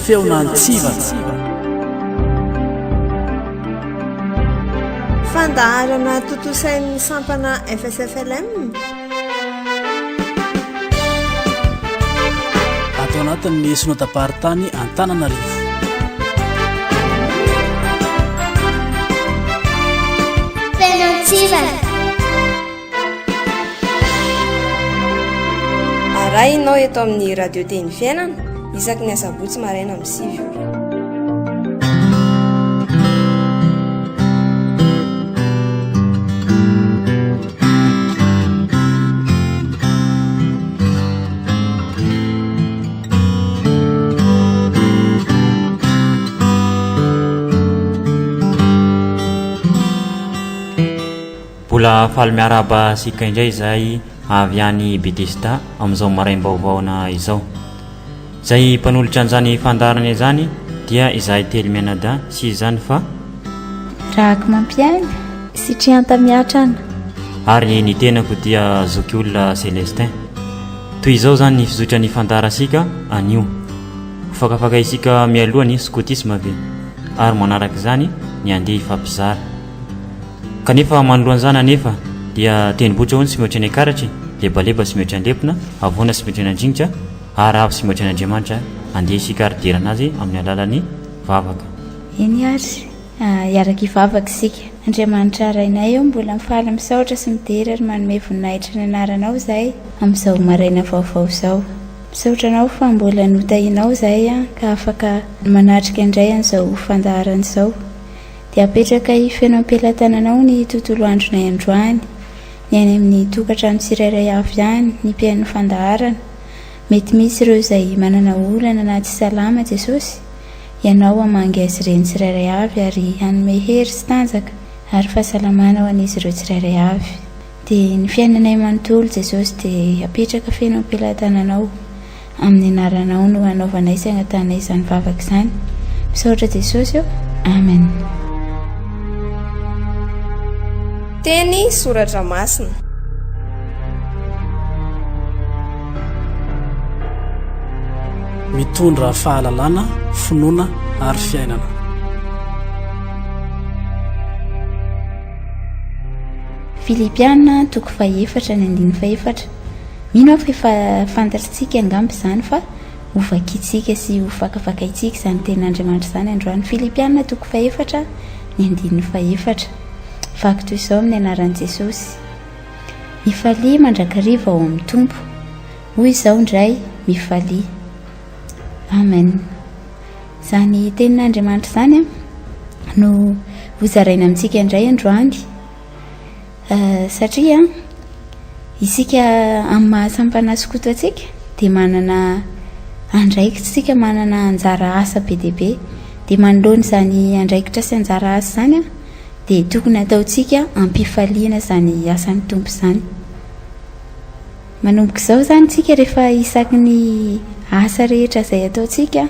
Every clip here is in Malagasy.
Feon'Antsivana. Fandaharana tontosain'ny sampana FSFLM. Ato anatin'ny Synodam-paritany Antananarivo. Feon'Antsivana. Arahinao eto amin'ny Radio Teny Fiainana isaky ny asabotsy maraina amin'ny 9 ora. Mbola faly miarahaba antsika indray izahay avy any Betesda amin'izao maraim-baovaona izao. Izay mpanolotra an'izany fandaharana izany dia izahay telo mianadahy sy izany fa. Rahako mampiaina sy trianta miatrana. Ary ny tenako dia zokiolona Celestin. Toy izao izany ny fizotran'ny fandaharantsika anio. Hofakafakaintsika mialoha ny skotisma ve? Ary manaraka izany ny andeha hifampizara. Kanefa manoloana izany anefa dia tendrombohitra hono tsy mihoatra ny Ankaratra e, lebaleba tsy mihoatra ny lempona, havoana tsy mihoatra ny Andringitra, ary avo tsy mihoatra ny Andriamanitra, andeha isika ary derana Azy amin'ny alalan'ny vavaka. Eny ary, hiaraka hivavaka isika. Andriamanitra Rainay ô, mbola mifaly misaotra sy midera ary manome voninahitra ny anaranao izahay amin'izao maraina vaovao izao. Misaotra anao fa mbola notahianao izahay ka afaka manatrika indray an'izao fandaharana izao. Dia apetrakay feno am-pelatananao ny tontolo andronay androany, ny any amin'ny tokantrano tsirairay avy any, ny mpihaino fandaharana. Mety misy ireo izay manana olana na tsy salama Jesosy, Ianao hamangy azy ireny tsirairay avy ary hanome hery sy tanjaka ary fahasalamana ho an'izy ireo tsirairay avy. Dia ny fiainanay manontolo Jesosy dia apetraka feno am-pelatananao. Amin'ny anaranao no anaovanay sy angatahanay izany vavaka izany. Misaotra Jesosy ô. Amen. Teny soratra masina. Mitondra fahalalana, finoana ary fiainana. Filipiana toko fahefatra ny andininy fahefatra. Mino aho fa efa fantatritsika angamba izany fa ho vakintsika sy ho fakafakaintsika izany tenin'Andriamanitra izany androany. Filipiana toko fahefatra ny andininy fahefatra. Vaky toy izao amin'ny anaran'i Jesosy. Mifalia mandrakariva ao amin'ny Tompo. Hoy izao indray, mifalia. Amen. Izany tenin'Andriamanitra izany no hozaraina amintsika indray androany. Satria isika amin'ny maha sampana skoto antsika dia manana andraikitra isika, manana anjara asa be dia be. Dia manoloana izany andraikitra sy anjara asa izany dia tokony hataontsika am-pifaliana izany asan'ny Tompo izany. Manomboka izao izany isika rehefa isaky ny asa rehetra izay ataontsika,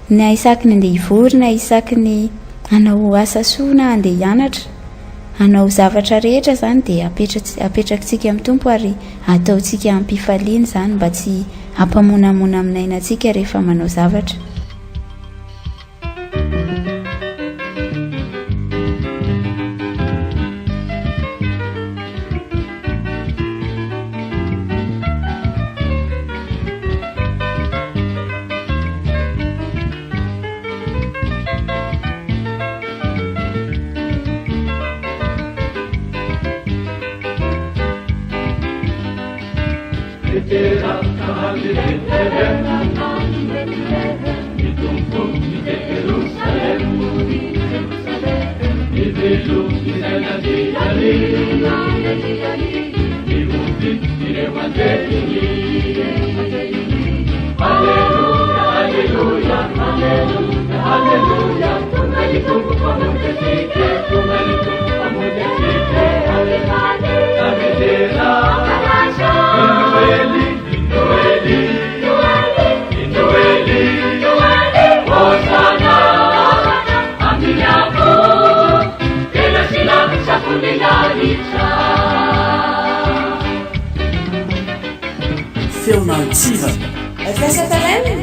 na isaky ny andeha hivory na isaky ny hanao asa soa na andeha hianatra, hanao zavatra rehetra izany dia apetrakitsika amin'ny Tompo ary ataontsika am-pifaliana izany mba tsy hampamonamoana amin'ny aina antsika rehefa manao zavatra. Feon'Antsivana. FSFLM.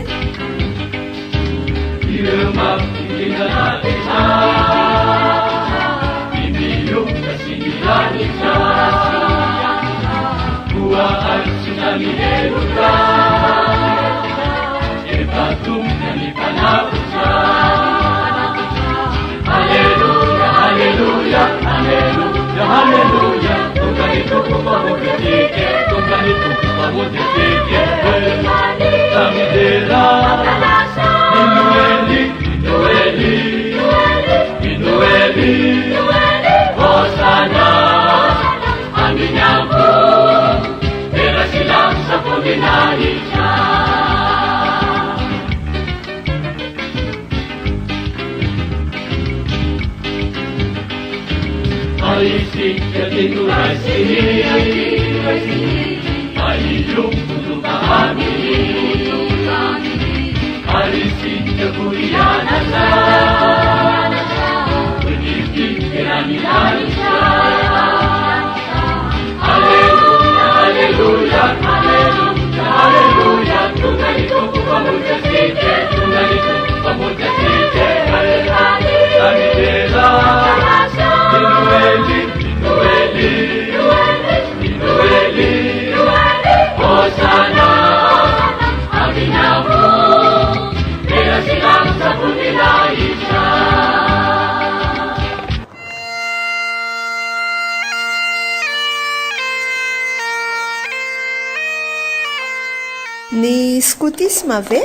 Ny skotisma ve?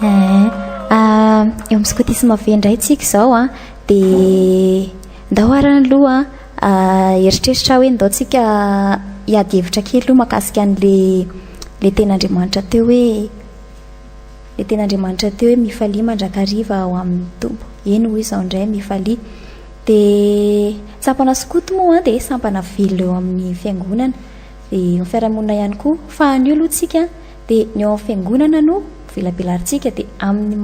Eh, ah, eo amin'ny skotisma ve indray tsika izao an, dia ndao ary aloha ah, eritreritra hoe ndao tsika hiady hevitra kely aloha mahakasika an'le le tenin'Andriamanitra teo hoe le tenin'Andriamanitra teo hoe mifalia mandrakariva ao amin'ny Tompo. Eny hoy izao indray mifalia. Dia sampana skoto moa dia sampana velona eo amin'ny fiangonana, dia eo amin'ny fiarahamonina ihany koa. Fa anio aloha tsika dia ny eo amin'ny fiangonana no velabelarintsika, dia amin'ny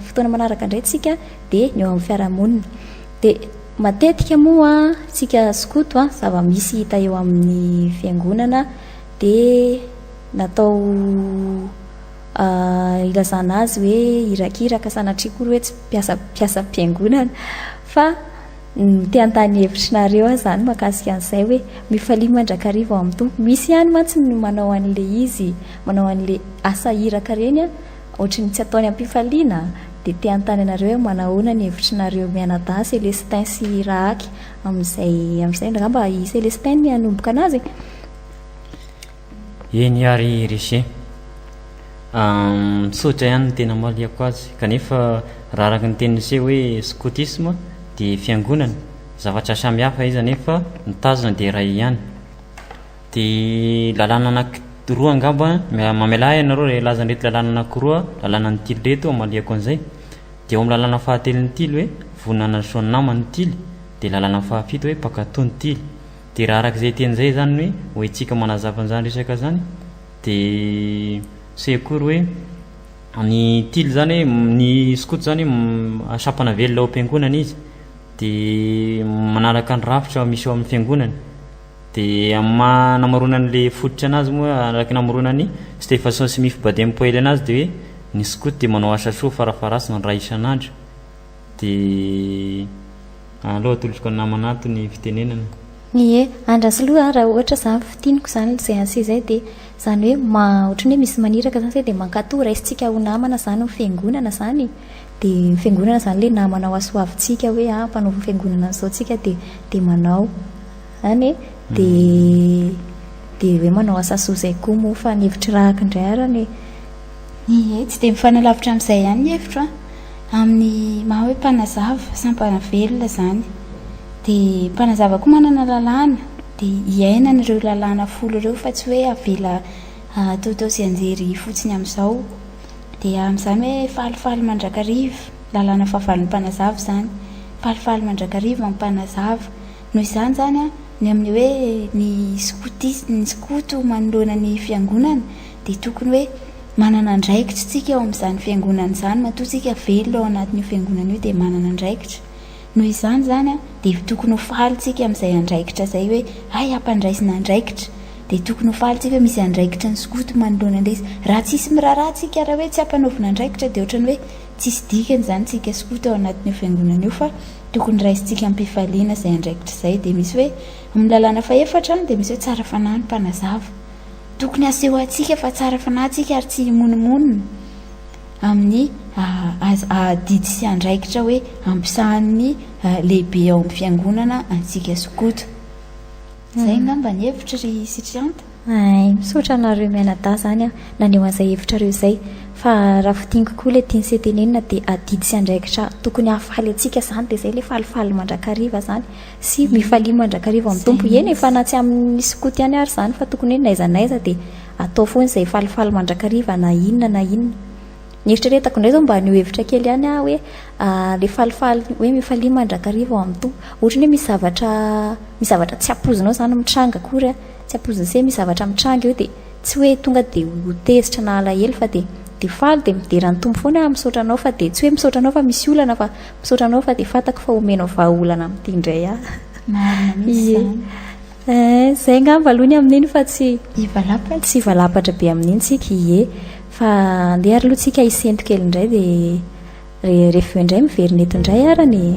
fotoana manaraka indray tsika dia ny eo amin'ny fiarahamonina. Dia matetika moa tsika skoto, zava-misy hita eo amin'ny fiangonana dia natao ilazana azy hoe irakiraka sanatria akory hoe tsy mpiasa mpiasam-piangonana fa te hanontany hevitry nareo aho izany mahakasika an'izay hoe mifalia mandrakariva ao amin'ny Tompo. Misy ihany mantsy ny manao an'ilay izy, manao an'ilay asa iraka ireny an, ohatry ny tsy ataony am-pifaliana, dia te hanontany anareo hoe manahoana ny hevitry nareo mianadahy Celestin sy Rahaky amin'izay amin'izay, angamba i Celestin ny hanomboka anazy e. Eny ary Riche. Tsotra ihany ny tena hamaliako azy. Kanefa raha araka ny tenin'i Riche hoe scoutisme dia fiangonana, zavatra samy hafa izy anefa ny tazona dia iray ihany. Dia lalàna anakiroa angamba, mamelà ahy ianareo raha hilaza an'ireto lalàna anakiroa, lalànan'ny tily ireto hamaliako an'izay. Dia ao amin'ny lalàna fahatelon'ny tily hoe vonona hanalisoa ny namany ny tily, dia lalàna fahafito hoe mpankatò ny tily. Dia raha araka izay teny izay izany hoe ho haintsika manazava an'izany resaka izany dia tsy akory hoe ny tily izany hoe ny skoto izany hoe sampana velona ao am-piangonana izy dia manaraka ny rafitra misy ao amin'ny fiangonana dia amin'ny maha namaronana an'ilay fototra anazy moa araka ny namoronan'i Stephenson Smith Baden Powell anazy dia hoe ny skoto dia manao asa soa farafaharasiny iray isan'andro dia Aleo atolotriko an'i namana ato ny fitenenana. Ie, andraso aloha a, raha ohatra za fintiniko zany zay anse zay dia zany hoe ma ohatran'ny hoe misy maniraka zany zay dia mankato raisintsika ho namana zany ny fiangonana zany dia ny fiangonana zany le namana ho asoavintsika hoe ah mpanao fiangonana an'izao tsika dia dia manao zany e dia dia hoe manao asa soa zay koa moa fa ny hevitry rahako indray arany e. Ie, tsy dia mifanalavitra amin'izay ihany ny hevitro an. Amin'ny maha hoe mpanazava, sampana velona izany. Dia mpanazava koa manana lalàna, dia iainana ireo lalàna folo ireo fa tsy hoe avela ataotao tsianjery fotsiny amin'izao. Dia amin'izany hoe falifaly mandrakariva, lalàna fahavalon'ny mpanazava izany. Falifaly mandrakariva ny mpanazava. Noho izany izany an, ny amin'ny hoe ny skotisme, ny skoto manoloana ny fiangonana dia tokony hoe manana andraikitra isika ao amin'izany fiangonana izany, matoa isika velona ao anatin'io fiangonana io dia manana andraikitra. Noho izany izany dia tokony ho faly isika amin'izay andraikitra izay hoe hay ampandraisina andraikitra. Dia tokony ho faly tsika hoe misy andraikitra ny skoto manoloana an'ilay izy. Raha tsisy miraharaha tsika, raha hoe tsy ampanaovina andraikitra dia ohatran'ny hoe tsisy dikany izany tsika skoto ao anatin'io fiangonana io fa tokony raisintsika am-pifaliana izay andraikitra izay. Dia misy hoe amin'ny lalàna fahefatra dia misy hoe tsara fanahy ny mpanazava. Tokony haseho antsika fa tsara fanahy tsika ary tsy himonomonona amin'ny adidy sy andraikitra hoe ampisahan'ny lehibe ao amin'ny fiangonana antsika skoto. Zay angamba ny hevitro ry Sitrianta. Hay, misaotra anareo mianadahy zany an, naneho an'izay hevitrareo izay. Fa raha fintiniko koa ilay tian'i se tenenina dia adidy sy andraikitra tokony hahafaly antsika izany dia izay ilay falifaly mandrakariva izany sy mifalia mandrakariva amin'ny Tompo. Eny e, fa na tsy amin'ny skoto ihany ary izany fa tokony hoe n'aiza n'aiza dia atao foana izay falifaly mandrakariva na inona na inona. Ny eritreretako indray izao mba haneho hevitra kely ihany aho hoe le falifaly hoe mifalia mandrakariva ao amin'ny Tompo. Ohatran'ny hoe misy zavatra misy zavatra tsy ampoizinao izany mitranga akory an, tsy ampoizin'ny se misy zavatra mitranga eo dia tsy hoe tonga dia ho tezitra na alahelo fa dia dia faly dia midera ny Tompo foana hoe misaotra anao fa dia tsy hoe misaotra anao fa misy olana fa misaotra anao fa dia fantako fa homenao vahaolana amin'ity indray aho. Marina mihitsy izany. Eh, zay angamba aloha ny amin'iny fa tsy Hivalapatra. Tsy hivalapatra be amin'iny tsika, ie. Fa andeha ary aloha tsika hisento kely indray dia rehefa eo indray miverina eto indray arany e.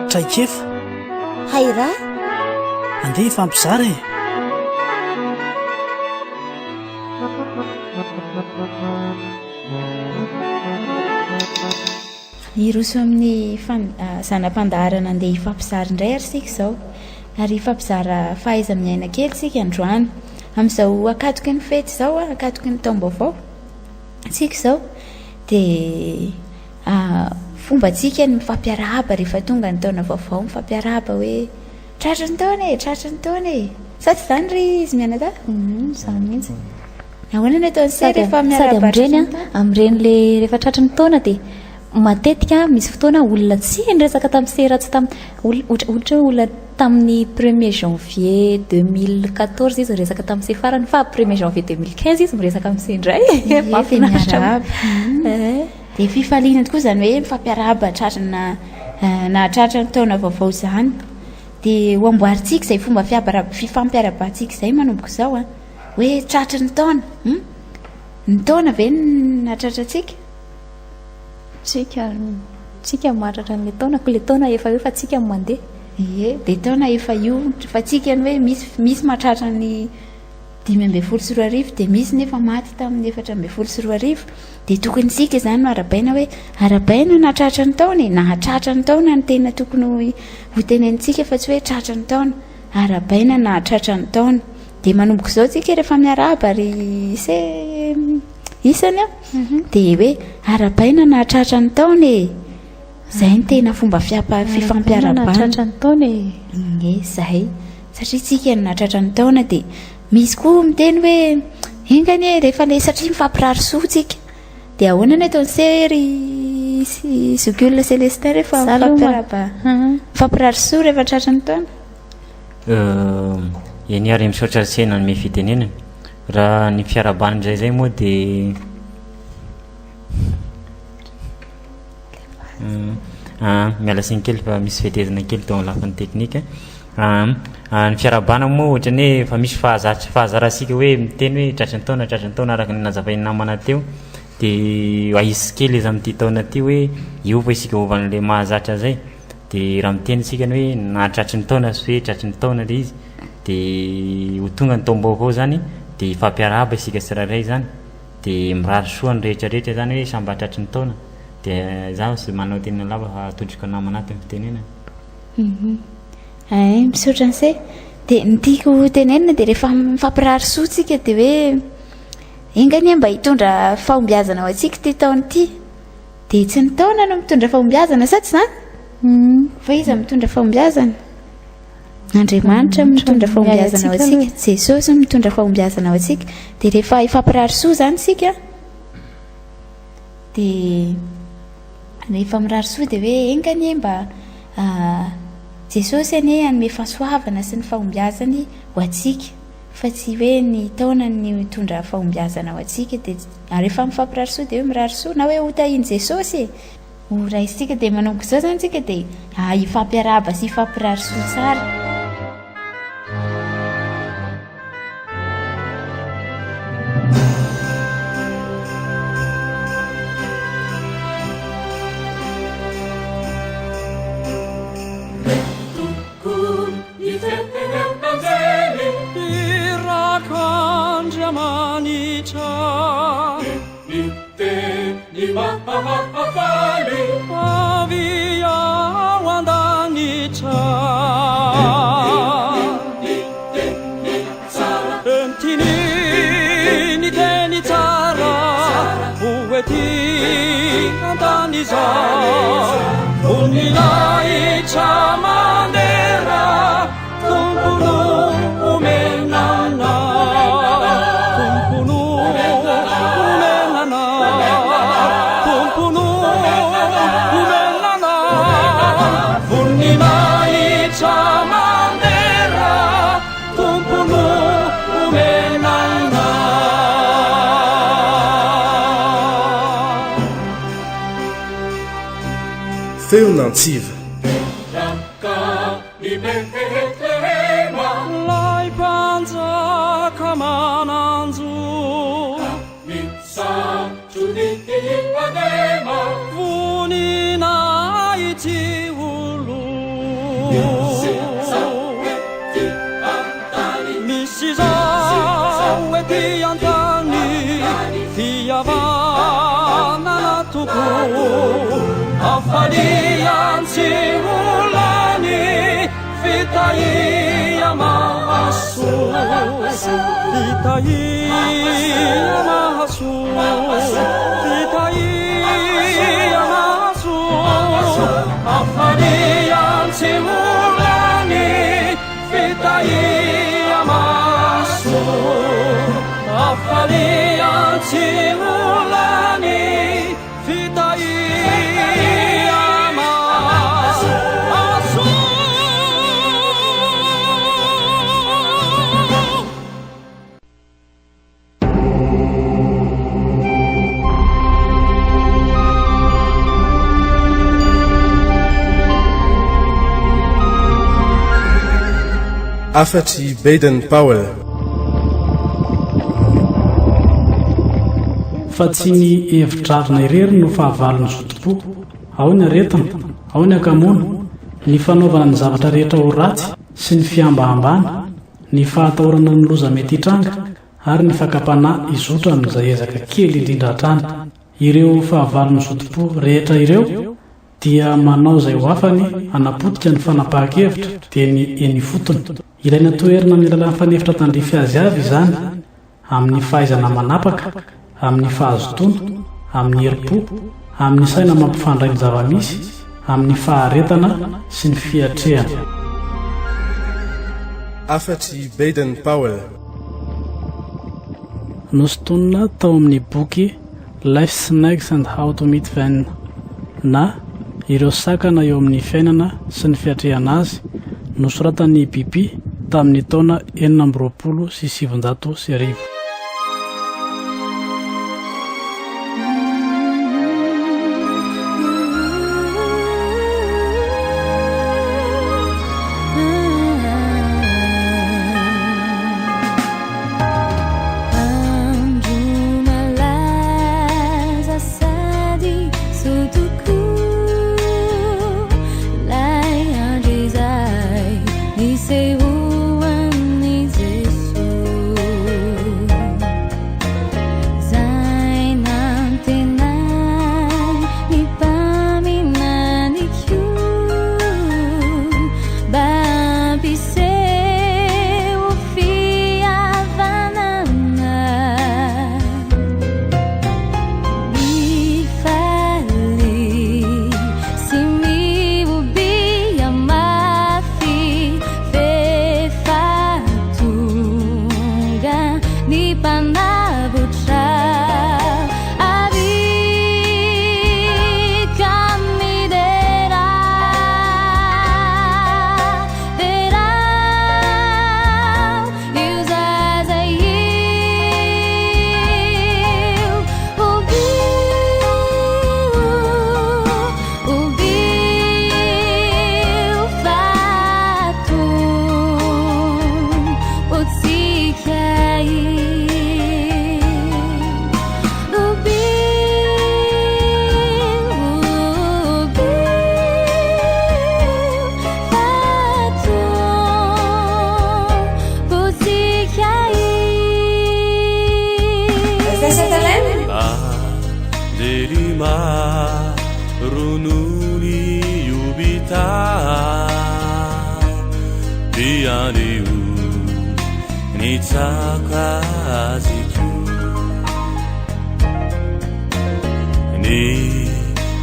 Traikefa. Hairaha. Andeha hifampizara e! Hiroso amin'ny zana-pandaharana andeha hifampizara indray ary isika izao. Ary hifampizara fahaiza-miaina kely isika androany. Amin'izao ankatoky ny fety izao, ankatoky ny taom-baovao isika izao dia fombantsika ny mifampiarahaba rehefa tonga ny taona vaovao, mifampiarahaba hoe tratry ny taona e, tratry ny taona e. Sa tsy izany ry izy mianadahy? Izany mihitsy. Ahoana no ataon'i se rehefa miarahaba Sady amin'ireny, amin'ireny le rehefa tratry ny taona dia matetika misy fotoana olona tsy niresaka tamin'i se raha tsy tamin'ny olona ohatra hoe olona tamin'ny premier janvier 2014 izy niresaka tamin'i se farany fa premier janvier 2015 izy miresaka amin'i se indray. Ie, dia Mahafinaritra. miarahaba. Eh. Dia fifaliana tokoa izany hoe mifampiarahaba tratrana nahatratra ny taona vaovao izany. Dia ho amboarintsika izay fomba fifampiarahabantsika izay manomboka izao an. Hoe tratry ny taona. Hum? Ny taona ve no nahatratra antsika? Tsika, tsika mahatratra an'ilay taona, ko ilay taona efa eo fa tsika no mandeha. Ie, dia taona efa io fa tsika ny hoe misy misy mahatratra ny 2015 dia misy nefa maty tamin'ny 2014 dia tokony isika izany no arabaina hoe arabaina nahatratra ny taona e, nahatratra ny taona no tena tokony ho tenenintsika fa tsy hoe tratra ny taona, arabaina nahatratra ny taona. Dia manomboka izao tsika rehefa miarahaba ry ise isany a, dia hoe arabaina nahatratra ny taona e. Izay no tena fomba fifampiarahabana. Nahatratra ny taona e. Ie, izay. Satria tsika no nahatratra ny taona dia misy koa miteny hoe enga anie rehefa ilay satria mifampirary soa tsika. Dia ahoana ny ataon'i se ry zokiolona Célestin rehefa mifampiarahaba mifampirary soa rehefa tratra ny taona? Eny ary misaotra an'i se nanome fitenenana. Raha ny fiarahabana indray izay moa dia miala tsiny kely fa misy fetezana kely teo amin'ny lafiny teknika. Ny fiarahabana moa ohatran'ny hoe efa misy fahazatra fahazarantsika hoe miteny hoe tratry ny taona tratry ny taona araka ny nazavain'ny namana teo. Dia ahisy kely izy amin'ity taona ity hoe hiova isika hiova an'ilay mahazatra izay. Dia raha miteny isika ny hoe nahatratry ny taona sy hoe tratry ny taona ilay izy dia ho tonga ny taom-baovao izany dia hifampiarahaba isika tsirairay izany. Dia mirary soa ny rehetra rehetra izany hoe samy mba tratry ny taona. Dia izaho tsy manao teny lava fa atodiko namana ato ny fitenenana. Hay, misaotra an'se. Dia ny tiako ho tenenina dia rehefa mifampirary soa tsika dia hoe enga anie mba hitondra fahombiazana ho antsika ity taona ity. Dia tsy ny taona no mitondra fahombiazana sa tsy izany? Fa iza mitondra fahombiazana? Andriamanitra mitondra fahombiazana ho antsika, Jesosy no mitondra fahombiazana ho antsika. Dia rehefa hifampirary soa izany isika dia rehefa mirary soa dia hoe enga anie mba Jesosy anie hanome fahasoavana sy ny fahombiazany ho antsika fa tsy hoe ny taona no hitondra fahombiazana ho antsika. Dia rehefa mifampirary soa dia hoe mirary soa na hoe ho tahian'i Jesosy e. Ho raisintsika dia manomboka izao izany isika dia hifampiarahaba sy hifampirary soa tsara. Irak'Andriamanitra. Ny teny mahafaly avy ao an-danitra. izao voninahitra mandera Tompo no omena anao Tompo no omena anao Tompo no omena anao voninahitra mandera Tompo no omena anao. Feon'Antsiva. Lay mpanjaka manan-jo. Voninahitry olo. Misy izao ety an-tany fihavanana tokoa. Hafalian-tsy ho lany fitahia mahasoa. Fitahia mahasoa. Fitahia mahasoa. Hafalian-tsy ho lany fitahia mahasoa. Hafalian-tsy ho lany fitahia mahasoa. Hafatr'i Baden Powell. Fa tsy ny hevi-dravina irery no fahavalon'ny zotom-po. Ao ny aretina, ao ny hakamoana, ny fanaovana ny zavatra rehetra ho ratsy sy ny fihambahambana, ny fahatahorana ny loza mety hitranga ary ny fakam-panahy hizotra amin'izay ezaka kely indrindra hatrany. Ireo fahavalon'ny zotom-po rehetra ireo dia manao izay ho afany hanapotika ny fanapahan-kevitra dia ny eny ifotony. Ilaina toherina amin'ny alalan'ny fanefitra tandrify azy avy izany, amin'ny fahaizana manapaka, amin'ny fahazotoana, amin'ny herim-po, amin'ny saina mampifandray ny zava-misy, amin'ny faharetana sy ny fiatrehana. Hafatr'i Baden Powell. Nosintonina tao amin'ny boky Life's Snags and How to Meet Them na Ireo Sakana eo amin'ny Fiainana sy ny Fiatrehana Azy, nosoratan'i BP tamin'ny taona 1926. Andro malaza sady soa tokoa Lay andro izay nisehoan'i Jesoa Izay nantenainy ny mpaminany koa Mba hampiseho fihavanana. Mifaly sy mihobia mafy f'efa tonga ny Mpanavotra. Ary ka midera, derao io zaza io. Hobio, hobio fa Tompontsika io.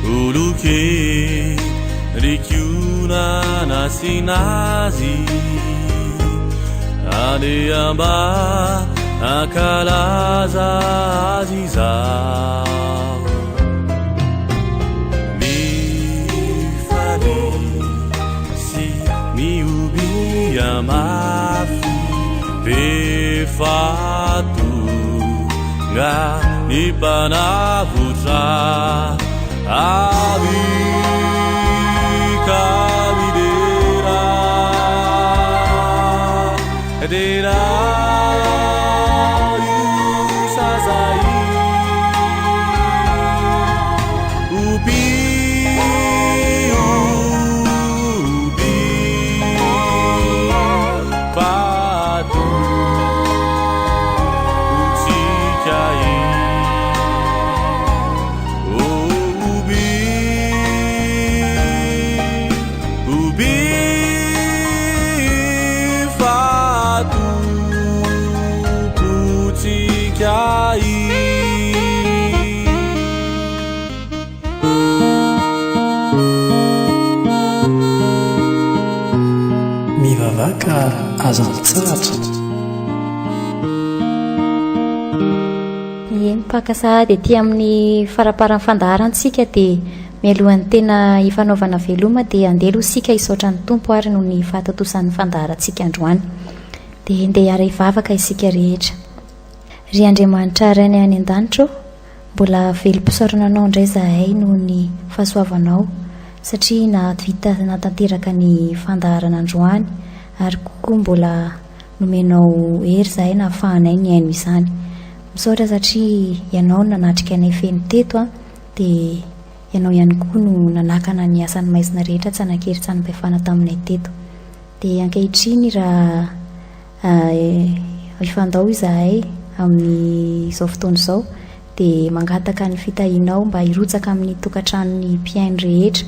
Olokely koa nasiana azy Andeha mba hankalaza azy izaho Mifalia sy mihobia mafy F'efa tonga ny Mpanavotra Avia ka midera Derao io zaza io Hobio, hobio fa Tompontsika io. Hoby, hoby fa Tompontsika io. Mivavaha ka aza mitsahatra. Ie, mipaka sahady ety amin'ny faramparan'ny fandaharantsika dia mialohan'ny tena hifanaovana veloma dia andeha aloha isika hisaotra ny Tompo ary noho ny fahatontosan'ny fandaharantsika androany. Dia ndeha hiara-hivavaka isika rehetra. Ry Andriamanitra Rainay any an-danitra ô, mbola velom-pisaorana Anao indray izahay noho ny fahasoavanao satria nahavita nahatanteraka ny fandaharana androany ary koa mbola Nomenao hery izahay nahafahanay nihaino izany. Misaotra satria ianao no nanatrika anay feno teto an, dia ianao ihany koa no nanakana ny asan'ny maizina rehetra tsy hanan-kery tsy hanam-pahefana taminay teto. Dia ankehitriny raha hifandao izahay amin'izao fotoana izao dia mangataka ny fitahianao mba hirotsaka amin'ny tokantranon'ny mpihaino rehetra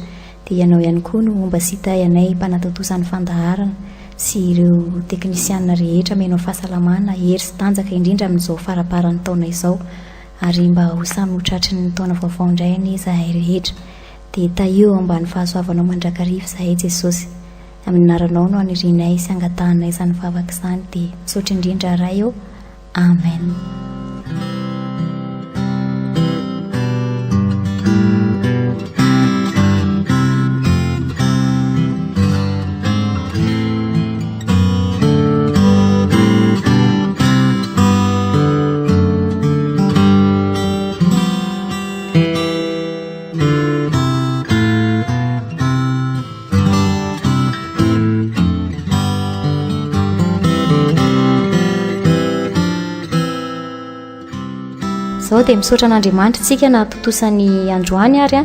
Dia ianao ihany koa no homba sy hitahy anay mpanatontosa ny fandaharana sy ireo teknisianina rehetra amenao fahasalamana, hery sy tanjaka indrindra amin'izao faramparan'ny taona izao ary mba ho samy ho tratry ny taona vaovao indray anie izahay rehetra. Dia tahio eo ambany fahasoavanao mandrakariva izahay Jesosy. Amin'ny anaranao no anirianay sy angatahanay izany vavaka izany dia misaotra indrindra Ray ô. Amen. Izao dia misaotra an'Andriamanitra isika nahatontosa ny androany ary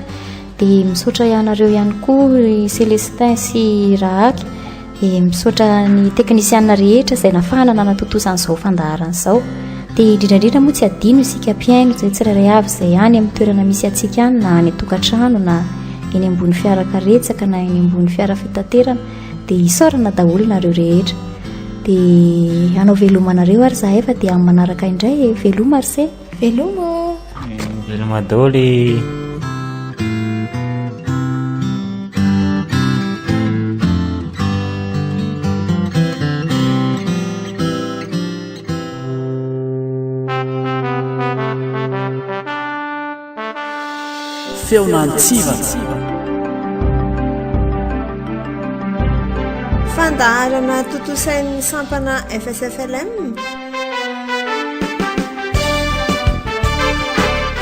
dia misaotra ianareo ihany koa ry Celestin sy Rahaka dia misaotra ny teknisianina rehetra izay nafahana nanatontosa an'izao fandaharana izao. Dia indrindra indrindra moa tsy adino isika mpihaino izay tsirairay avy izay any amin'ny toerana misy antsika any na any an-tokantrano na eny ambony fiara karetsaka na eny ambony fiara fitaterana dia isaorana daholo nareo rehetra. Dia hanao veloma anareo ary izahay fa dia amin'ny manaraka indray e. Veloma ry se. Veloma. Veloma daholo e. Feon'Antsivana. Fandaharana tontosain'ny sampana FSFLM.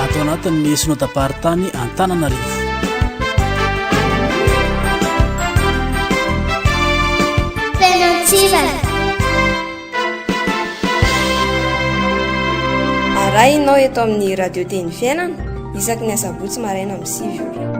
Ato anatin'ny Synodam-paritany Antananarivo. Feon'Antsivana. Arahinao eto amin'ny Radio Teny Fiainana isaky ny asabotsy maraina amin'ny 9 ora.